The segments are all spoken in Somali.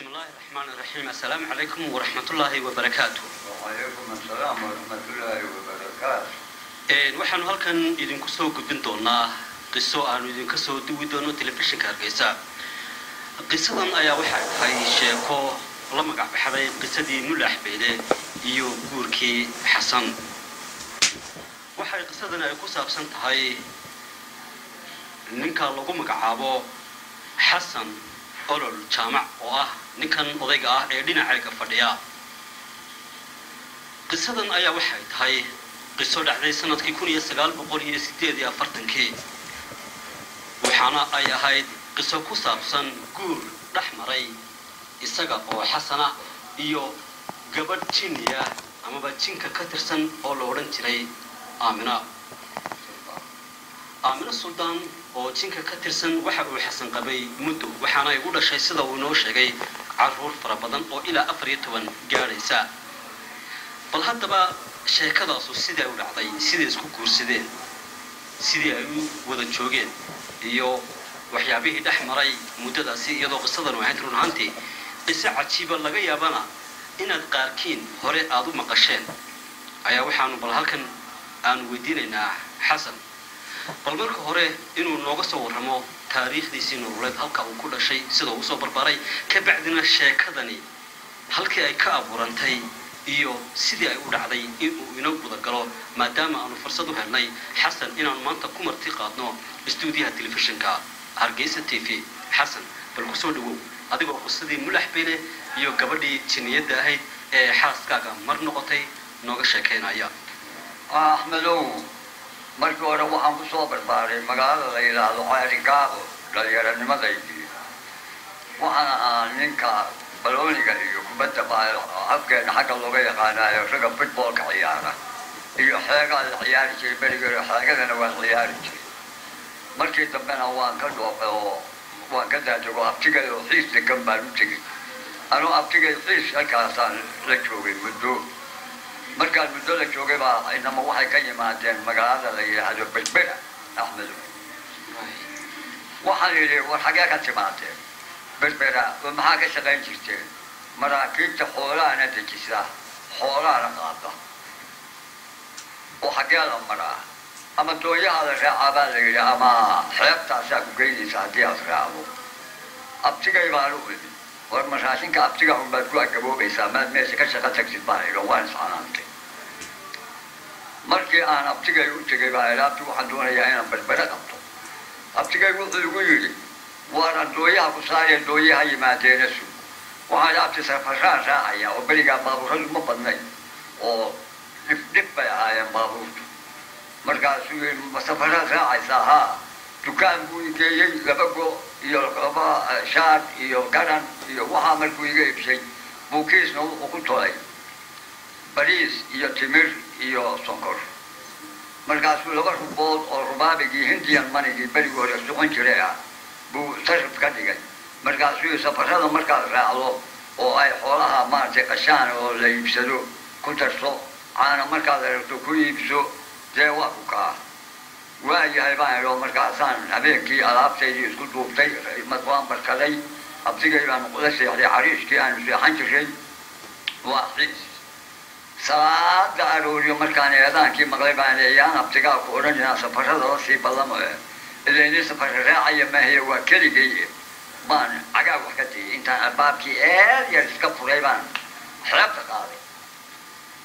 Bismi illaahi raxmaani raxiim. Assalaamu calaykum waraxmatullaahi wabarakaatu. Wacalaykum assalaam waraxmatullaahi wabarakaatu. Waxaanu halkan idinku soo gudbin doonaa qiso aanu idinka soo duwi doono telefishinka Hargeysa. Qisadan ayaa waxay tahay sheeko la magac baxday qisadii Mulax Beyle iyo guurkii Xasan. Waxay qisadani ay ku saabsan tahay ninka lagu magacaabo Xasan Olol Jaamac, oo ah ninkan odayga ah ee dhinacayga fadhiya. Qisadan ayaa waxay tahay qiso dhacday sanadkii 1948-kii, waxaana ay ahayd qiso ku saabsan guur dhex maray isaga oo Xasana iyo gabadh jinniya amaba jinka ka tirsan oo la odhan jiray Aamina, Aamino Suldaan oo jinka ka tirsan. Waxa uu Xasan qabay muddo, waxaana ay u dhashay, sida uu inoo sheegay, caruur fara badan oo ilaa 14 gaadhaysa. Bal haddaba sheekadaasu siday u dhacday, siday isku guursadeen, sidii ay u wada joogeen iyo waxyaabihii dhex maray muddadaasi, iyadoo qisadanu ahayd run ahaantii qiso cajiiba, laga yaabana inaad qaarkiin hore aada u maqasheen, ayaa waxaanu bal halkan aanu weydiinaynaa Xasan bal marka hore inuu nooga soo warramo taariikhdiisii nololeed, halka uu ku dhashay, sida uu usoo barbaaray, ka bacdina sheekadani halkii ay ka abuurantay iyo sidii ay u dhacday inuu inoo gudagalo, maadaama aanu fursad u helnay Xasan inaanu maanta ku marti qaadno istuudiyaha telefishinka Hargeysa TV. Xasan, bal kusoo dhawow adigoo qisadii Mulax Beyle iyo gabadhii jinniyadda ahayd ee xaaskaaga mar noqotay nooga sheekaynaya. Axmedow, markii hore waxaan ku soo barbaaray magaalada la yidhaahdo Ceerigaabo. Dhallinyaranimadaydii waxaan ahaa ninka balooniga iyo kubadda afkeena xagga looga yaqaanaayo, ragga footballka ciyaara iyo xeegaa la ciyaari jiray berigii hore, xeegadana waan ciyaari jiray. Markii dambena waan ka dhoofay oo waan ka daadego, abtigay oo Xiis degan baan u tegey. Anuu abtigay Xiis halkaasaan la joogay muddo. Markaan muddo la joogay baa inama waxay ka yimaadeen magaalada la yidhaahdo Berbera. Axmedo, waxaan yidhi, "War xagee ka timaadeen?" "Berbera." "Oo maxaa ka shaqayn jirteen?" "Maraakiibta xoolahana dejisa, xoolahana qaada." "Oo xaggee la maraa?" "Ama dooyaha la raacaa," baa la yidhi, "ama xeebtaasaa ku geynaysa haddii aad raacdo." Abtigay baan u imi. "War ma raashinka abtiga un baad ku agaboobaysaa? Maad meesha ka shaqo tagtid?" baan idhi. Waan iscanaantay. Markii aan abtigay u tegay baa idhi, "Abti, waxaan doonayaa inaan Berbere qabto." Abtigay wuxuu igu yidhi, "Waana dooyaha ku saaraya, dooyaha yimaadeena sug." Waxaan idhi, "Abti, safaraan raacaya." Oo berigaa baabuuradu ma badnayn oo dhif dhif bay ahaayeen baabuurtu. Markaasuu yidhi, "Ma safaraad raacaysaa?" "Haa." Dukaan buu igeeyey. Laba go iyo laba shaad iyo garan iyo waxaa markuu iga ibshay buu kiisna wuxuu ku tolay bariis iyo timir iyo sonkor. Markaasuu laba rubood oo rubaabigii Hindian manigii berigii hore socon jiray ah buu sarif ka dhigay. Markaasuu safarada markaad raacdo oo ay xoolaha maaragtay qashaan oo la iibsado ku darso, caana markaad aragto ku iibso. Dee waa ku kaa. "Waayahay," baan idho. Markaasaan habeenkii alaabtaydii isku duubtay, waan barkaday, abtigay baan la seexday cariishkii aanu seexan jiray, waa Xiis. Salaada arooriyo markaan eedaankii maqlay baan yaan abtigaa ku odhan inaan safarada la sii ballamo, ilayni safarka raacaya maahiye, waa keligay. Baan cagaag wax ka diiyay, intaan albaabkii eed yar iska furay baan xeebta qaaday.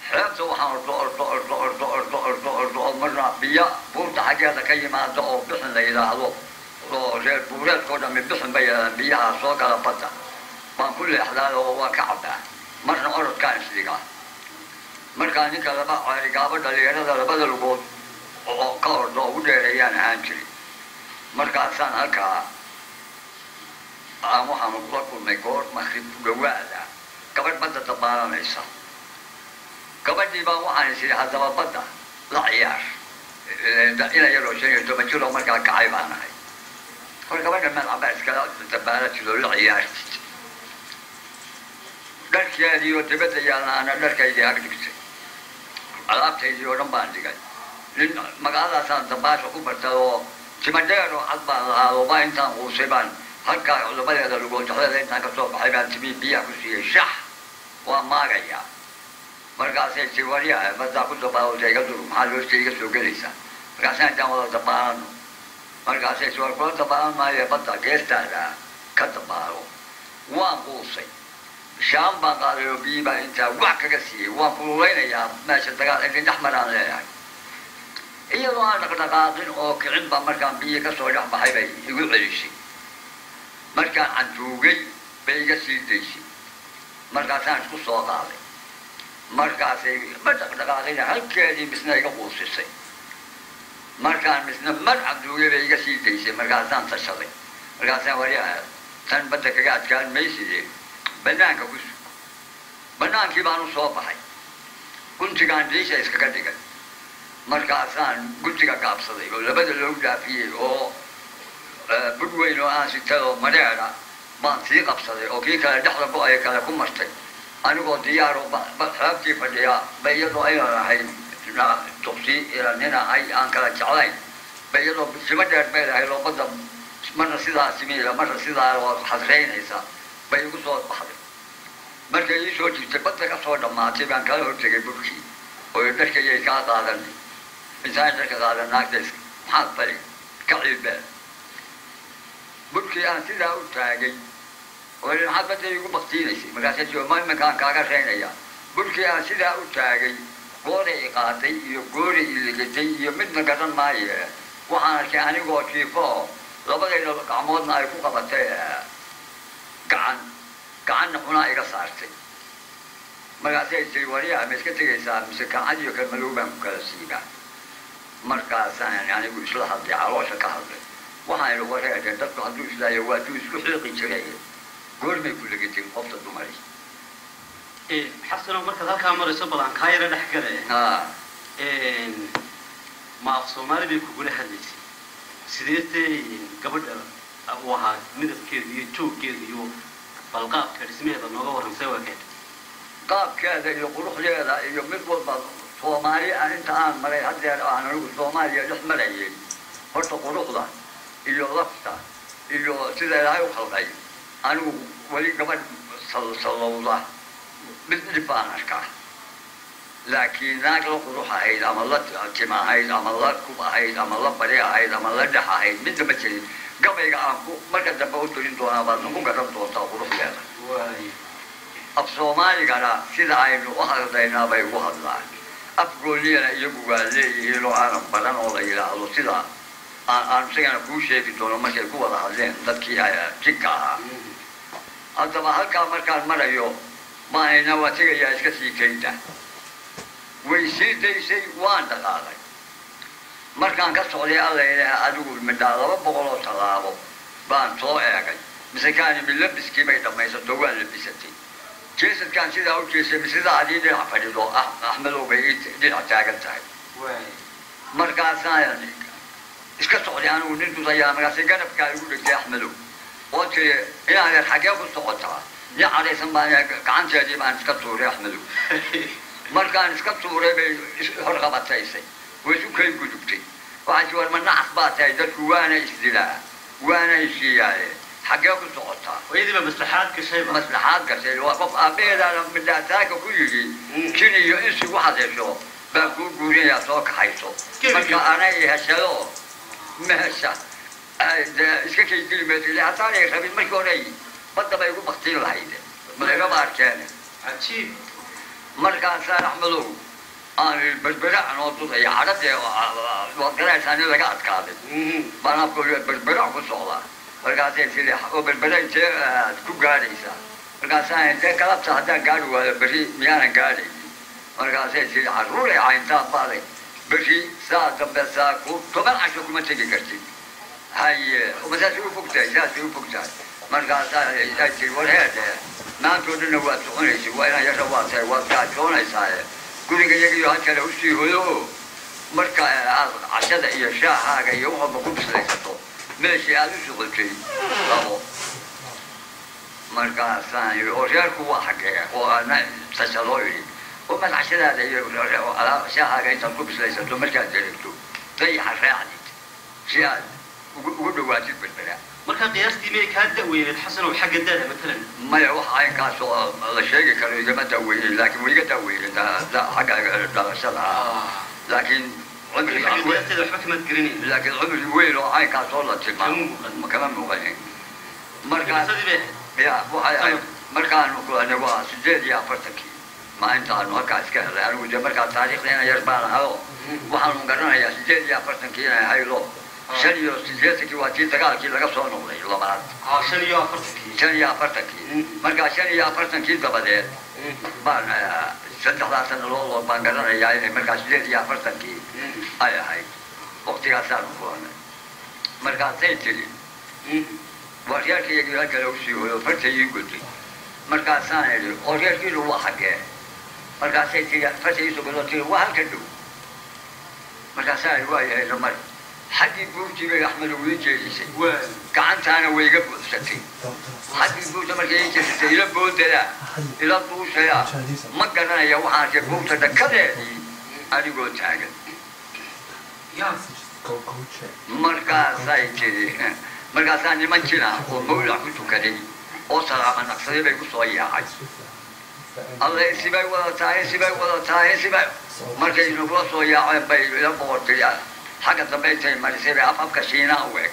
Xeebta waxaan ordo, ordo, ordo, ordo, ordo, ordo, ordo oo marna biyo buurta xaggeeda ka yimaado oo bixin la yidhaahdo, oo reer buureedkao dhami bixin bay yidhahdaan, biyaha soo gala badda baan ku leexdaa oo waan ka cabbaa, marna orodkaan isdhigaa. Markaa ninka laba Ceerigaabo dhalinyarada labada lugood oo ka ordo ugu dheereeyaan ahaan jiray. Markaasaan halkaa aan waxaanu kula kulmay goor makrib ku dhawaada gabadh badda dabaalanaysa. Gabadhii baa waxaan is idhi, "Haddaba badda la ciyaar." Ina yaroo 15 jiroo markaa kacay baan ahay. "Hor gabadha meel cabaa iskala dabaalatid oo la ciyaartid." Dharkeedii oo dibadda yaalna ana dharkaydii ag dhigtay, alaabtaydii oo dhan baan dhigay. Nin magaaladaasaan dabaasha ku bartay oo tima dheer oo cad baan lahaa oo baa intaan quusay baan Halkaa labadeeda lugood dhexdeeda intaan ka soo baxay baan timi, biyaha ku siiyey, shax, waa maagayaa. Markaasay tii, "Warya, badaa ku dabaalota, iga dur, maxaa loosta iga soo gelaysaa?" Markaasaan intaan wada dabaalano, markaasay ti, "War, kula dabaalan maayo, badda geestaada ka dabaalo." Waan quusay, shaan baan qaaday oo biyi baan intaa wax kaga siiyey. Waan kululeynayaa, meesha dagaal idin dhex maraan leeyahay. Iyadoo aan dhaqdhaqaaqin oo kicin baa markaan biyihii kasoo dhex baxay bay igu celisay. Markaan cantuugay bay iga sii daysay. Markaasaan isku soo qaaday. Markaasay ma dhaqdhaqaaqina, halkeedii misna iga quusisay. Markaan misna mar cantuugay bay iga sii daysay. Markaasaan tashaday. Markaasaan, "Waryaa, tan badda kaga adkaan mayside, banaanka ku sug." Banaankii baan u soo baxay, guntigaan dhiisha iskaga dhigay. Markaasaan guntiga gaabsaday oo labada loogu dhaafiyey, oo bud weyn oo aan sitadoo madheera baan sii qabsaday, oo kii kale dhexda go-ay kale ku martay. Anigoo diyaaroo xeebtii fadhiya ba, iyadoo aynan ahayn duqsi nin ahay aan kala jeclayn ba, iyadoo simo dheer bay lahayd oo badda marna sidaa simiila, marna sidaa oo xasraynaysa, bay igu soo baxday. Markay ii soo jirtay, badda ka soo dhammaatay, baan kala hortegay budhkii oo dharkayay kaa qaadan. Intaan dharka qaadan, naagta maxaad bari ka ciibee, budhkii aan sidaa u taagay oo "Maxaad badda igu baktiinaysay?" Markaasay tii, "Ma iminkaan kaaga reynaya." Budhkii aan sidaa u taagay, gooray i qaaday iyo gooray i ligatay iyo midna garan maaye, waxaan arkay anigoo jiifo, labadayda gacmoodna ay ku qabatay gacan, gacanna xunaa iga saartay. Markaasay tiri, "Waryaa, ma iska tegaysaa mise kancad iyo kalmadow baan ku kala siibaa?" Markaasaan anigu isla hadlay, caloosha ka hadlay. Waxaan idhi, "Wareedeen, dadku hadduu islaayo waatuu isku xiiqi jiray, goormay ku legateen qofta dumari?" Xasano, markaad halkaa marayso, bal aan kaa yaro dhex gale. Ma af Soomaali bay kugula hadlaysay? Sideetee gabadha uu ahaa midabkeedu iyo jooggeedu iyo balqaabka dhismaheeda nooga warramsay waa keed? Qaabkeeda iyo quruxdeeda iyo mid walba, Soomaali aan inta aan maray haddeer aan anigu Soomaaliya dhex marayay, horta quruxda iyo lafta iyo sida Ilaahay u khalqay, anigu weli gabadh salsallowda mid dhib baan arkaa, laakiin naag la qurux ahayd ama la tim ahayd ama la kub ahayd ama la bari ahayd ama la dhex ahayd midna ma jirin. Gabayga aan ku marka dambe u tirin doonaa baadna ku garan doontaa quruxdeeda. Af Soomaaligana sida aynu u hadlaynaa bay ugu hadlaan. Af gooniyana iyagu waa leeyihiin oo aanan baran oo la yidhaahdo sida aan isagana kuu sheegi doono markay ku wada hadleen dadkii jinka ahaa. Haddaba halkaa markaan marayo baanayna waa tegayaa, iska sii kaynta. Way sii daysay, waan dhaqaaqay. Markaan ka socday, Alla ilaah, adigu midhaa 200 oo tallaabo baan soo eegay, mise kaani milabiskii bay dhammaysato, waa labisatay. Jeesadkaan sidaa u jeestay, sidaa adii dhinac fadhido Axmedow bay ii dhinac taagan tahay. Markaasaan iska socday anigu nin dudayaa. Markaasay garabkaa igu dhegtay, Axmedow, oo tiri, "Inaadeer, xaggee ku socotaa?" Nin cadhaysan baan gacanteedii baan iska tuuray, Axmedow. Markaan iska tuuray bay hor qabataysay, way isu kay gudubtay. Waxay tii, "War, ma nacas baa tahay? Dadku waana isdilaa waana heshiiyaaye, xaggee ku socotaa?" Hooyadiiba maslaxaad gashayba. Maslaxaad gashay. Waa qof aabbaheedaana midhaataanka ku yidhi, "Jin iyo insi waxaad hesho baan kuu guurinayaa, soo kaxayso." Marka anay heshado meesha dee iska kay geli mayso ile haddaanay rabin markii hore badda bay igu baktiin lahayd, malagama arkeen. Cajiib. Markaasaan, Axmedow, aan Berberac noo dudaya, cadhadee waad garanaysaa, nin laga adkaaday baan afkooda Berberac ku socdaa. Markaasay tiri, "Oo Berbera intee aad ku gaadhaysaa?" Markaasaan intee galabta haddaan gaadhi waayo berri miyaanan gaadhaynin? Markaasay tiri, "Carruuray cayntaan baaday, berri saa dambe saa ku 10 casho kuma tegi kartid." Haye, ma saasay u fog tahay? Saasay u fog tahay. Markaasaa ay tiri, "War heedhe, maantoo dhanna waad soconaysay, waa inaan yasha waa tahay, waad gaajoonaysaa, guriga iyagiyo halkale usii hoyo oo marka aad cashada iyo shaahaaga iyo wax walba ku bislaysato meeshii aad u socotay labo." Markaasaan yidhi, "Oo reerku waa xaggee?" Oo aadna tashadoo yidhi, "Oo maad cashadaada iyo shaahaaga intaad ku bislaysato markaad dareegto dayaxa raacdid si aad ugu dhawaatid Berbera." Marka qiyaastii miyay kaa da'weyneed, Xasanow, xagga da'da matalan? Maya, wax caynkaas oo la sheegi karo igama da'weyneyn, laakiin way iga da'weyneed xagga dhalashada ah, laakiin xagga qiyaasteeda waxba kamaad garanayn. Laakiin cumri weyn oo caynkaas oo la tilmaamo kama muuqanin. Markaa Qisadii bay ahayd. Ya, waxay ahayd markaanu kulanay waa 48-kii maalintaanu halkaa iska helay. Anigu dee markaa taariikhda ina yar baan ahayo, waxaanu garanayaa 48-kii inay ahaydo. 85-kii waa tii dagaalkii laga soo noqday labaad. 45-kii. 45-kii. Markaa 45-kii dabadeed baan saddexdaa sano loo baan garanayaa inay markaa 48-kii ay ahayd. Waqtigaasaanu kulanay. Markaasay tiri, waa reerkaygii halkale usii hoyo, farta ii goday. Markaasaan idhi, oo reerkiinu waa xaggee? Markaasay tiri, farta iisoo godoo tiri, waa halka dhow. Markaasaan idhi, waa yahay, mar xaggii buurtii bay, Axmedow, ii jeedisay, gacantaana way iga buuxsatay. Xaggii buurta markay ii jeedisay, ila boodayaa, ila duushayaa, ma garanaya. Waxaan arkay buurta dhakadeedii anigoo taagan. Markaasay tiri, markaasaa niman jina oo mawlac ku tukaday oo salaama naqsaday bay ku soo yaacay. Alla, insi bay wadataa, insi bay wadataa, insi bay. Markay nagula soo yaaceen bay ila boqortay. Xagga dambe intay marisay bay af afka Shiinaa u eg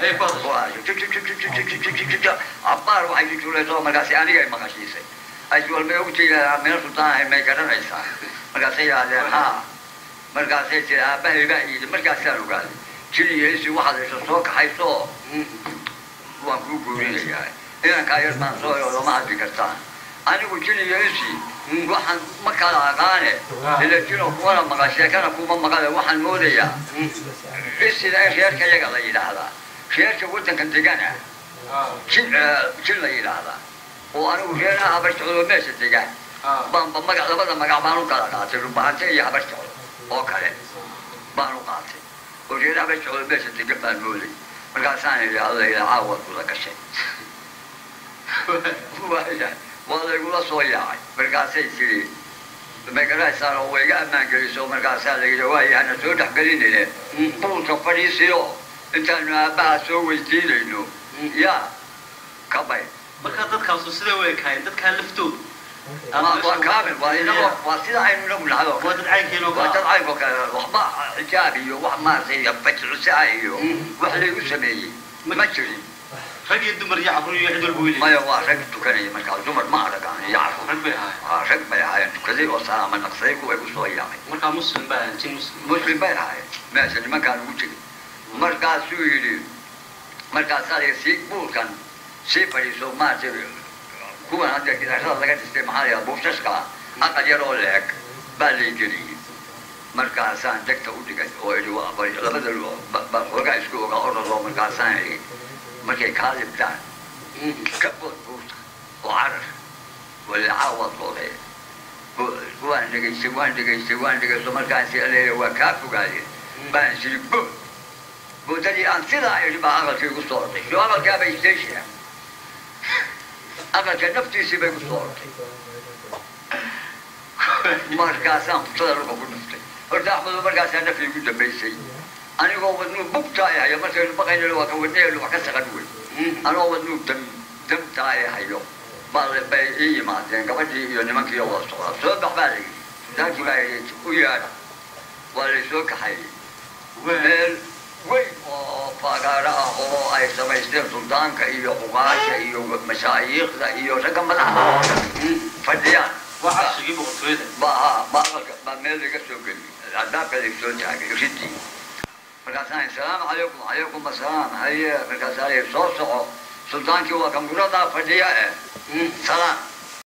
Ayay ku hadashay. Cabbaar waxay jujuulayso. Markaasi anigay maqashiisay, ay walbay ogtayda meel sultaanahay may garanaysaa? Markaasay yidhahdeen, haa. Markaasay tiri, aabbahay baa yidhi. Markaasaan ogaaday jin iyo insi waxaad hesho soo kaxayso, waan kuu guurinayaa, inankaa yar baan soo helo, lama hadli kartaan. Anigu jin iyo insi waxaan ma kala aqaane, ila jino kumana maqal, sheekana kuma maqale. Waxaan moodayaa insina in reerka yaga la yidhaahdaa, reerka waddanka degana jin jin la yidhaahdaa, oo anigu reeraha Habar Jeclo meesha degaan baanba magac, labada magac baan u kala qaatay, Dhulbahante iyo Habar Jeclo oo kale baan u qaatay, oo reeraha Habar Jeclo meesha degan baan mooday. Markaasaan idhi, alla ila caawa kula gashay, waaya waa laygula soo yaacay. Markaasay tiri, may garanaysaan? Oo way iga ammaan geliso. Markaasaa la yidhi, waaya, hana soo dhexgelinine, buulka fadhiisiyo intaanu aabbaha soo weydiinayno, yaa ka bay. Marka dadkaasu siday u ekaayeen, dadkaa laftoodu? Waa kaamil, waa inagoo, waa sida aynu inagu nahay oo Waa dad caynkeenoo waa dad kale. Caynkoo kale, waxba xijaab iyo wax maaragtay bajcusaa iyo wax laygu sameeyey ma jirin. Rag iyo dumar iyo carruur iyo cid walba wiil? Maya, waa rag tukanaya markaa, dumar ma aragaan iyo carruur. Rag bay ahaayeen. Waa rag bay ahaayeen tukaday oo salaama naqsaday kuway ku soo yaacay. Markaa muslim baa ahayn, jin muslim? Muslim bay ahaayeen meesha nimankaan ugu tegey. Markaasuu yidhi, markaasaa la sii buulkan sii fadhiiso, maaragtay kuwan hadda gidaarada laga dhistay, maxaa la yidhaha, buushashka ah, aqal yar oo leeg baa lay geliyey. Markaasaan degta u dhigay oo idhi, waa bal labada baa xoogaa isku ogaa orodoo. Markaasaan idhi, markay kaa libdaan ka bood buurta oo carar, walacaa waad loodee. Waan dhegaystay, waan dhegaystay, waan dhegaysto. Markaan si aleeya waa kaa fogaadeen baan siri bood. Boodadii aan sidaa idhi baa aqalkii igu soo orday. Soo aqalkaaba station, aqalka naftiisii bay ku soo orday. Markaasaan futada dhulka ku dhuftay horta, Axmedo. Markaasaa nafii igu dambaysay, anigoo wadnuu bugtaa ay hayo. Markaynu baqayna waa ka wadnaheenu wax ka saqan wey. Anoo wadnuu dam damtaa ay hayo baa bay ii yimaadeen gabadhii iyo nimankii oo wada socdaa. Soo bax baa la yidhi. Sultaankii baa yidhi, u yeedha. Waa laysoo kaxeeyey meel weyn oo fagaaro ah oo ay samaysteen suldaanka iyo cuqaasha iyo mashaayiikhda iyo ragga madaxda oo dhan fadhiyaan. Waa carshigii boqortooyada. Ba ha ba aqalka baa meel laga soo geliyey, albaabka laga soo taagay ridii. Markaasaan, salaamu calaykum. Calaykum asalaam, haye. Markaasaa la soo soco, sultaankii waa kan guradaa fadhiya eh salaam.